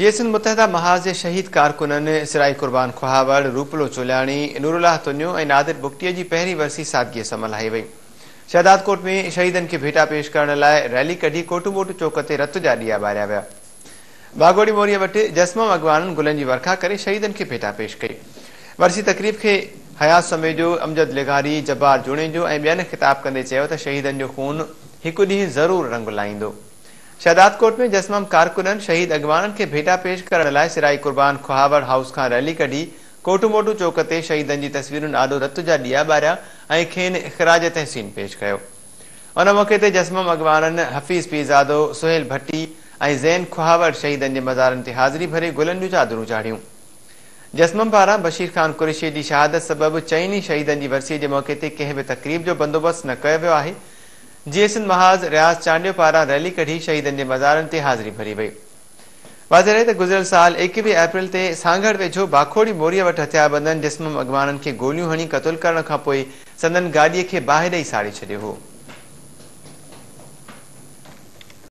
جيئي سنڌ متحده محاذ جي شهيد ڪارڪنن سرائي قربان کهاوڙ، روپلو چولياڻي، نورالله تنيو ۽ نادر بگٽي جي پهرين ورسي سادگيء سان ملهائي وئي. شهدادڪوٽ ۾ شهيدن کي ڀيٽا پيش ڪرڻ لاء ريلي ڪڍي ڪوٽوموٽو چوڪ تي رت جا ڏيئا ٻاريا ويا. باگوڙي موريء وٽ جسمم اڳواڻن گلن جي ورکا ڪري شهيدن کي ڀيٽا پيش ڪئي. ورسي تقريب کي حيات سميجو، امجد لغاري، جبار جوڻيجو ۽ ٻين خطاب ڪندي چيو ته شهيدن جو خون هڪ ڏينهن ضرور رنگ لائيندو. شهدادڪوٽ ۾ جسمم ڪارڪنن شهيد اڳواڻن کي ڀيٽا پيش ڪرڻ لاء سرائي قربان کهاوڙ هائوس کان ريلي ڪڍي ڪوٽوموٽو چوڪ تي شهيدن جي تصويرن آڏو رت جا ڏيئا ٻاريا ۽ کين خراج تحسين پيش ڪيو. ان موقعي تي جسمم اڳواڻن حفيظ پيرزادو، سهيل ڀٽي ۽ زين کهاوڙ شهيدن جي مزارن تي حاضري ڀري گلن جون چادرون چاڙهيون. جسمم پاران بشير خان قريشي جي شهادت سبب چئني شهيدن جي ورسي جي موقعي تي ڪنهن به تقريب جو بندوبست نه ڪيو ويو آهي. جيئي سنڌ محاذ رياض چانڊيو پاران ريلي ڪڍي شهيدن جي مزارن تي حاضري ڀري وئي. واضح رهي ته گذريل سال 21 اپريل تي سانگهڙ ويجهو باکوڙي موريء وٽ هٿياربندن جسمم اڳواڻن کي گوليون هڻي قتل ڪرڻ کانپوء سندن گاڏيء کي باهه ڏئي ساڙي ڇڏيو هو.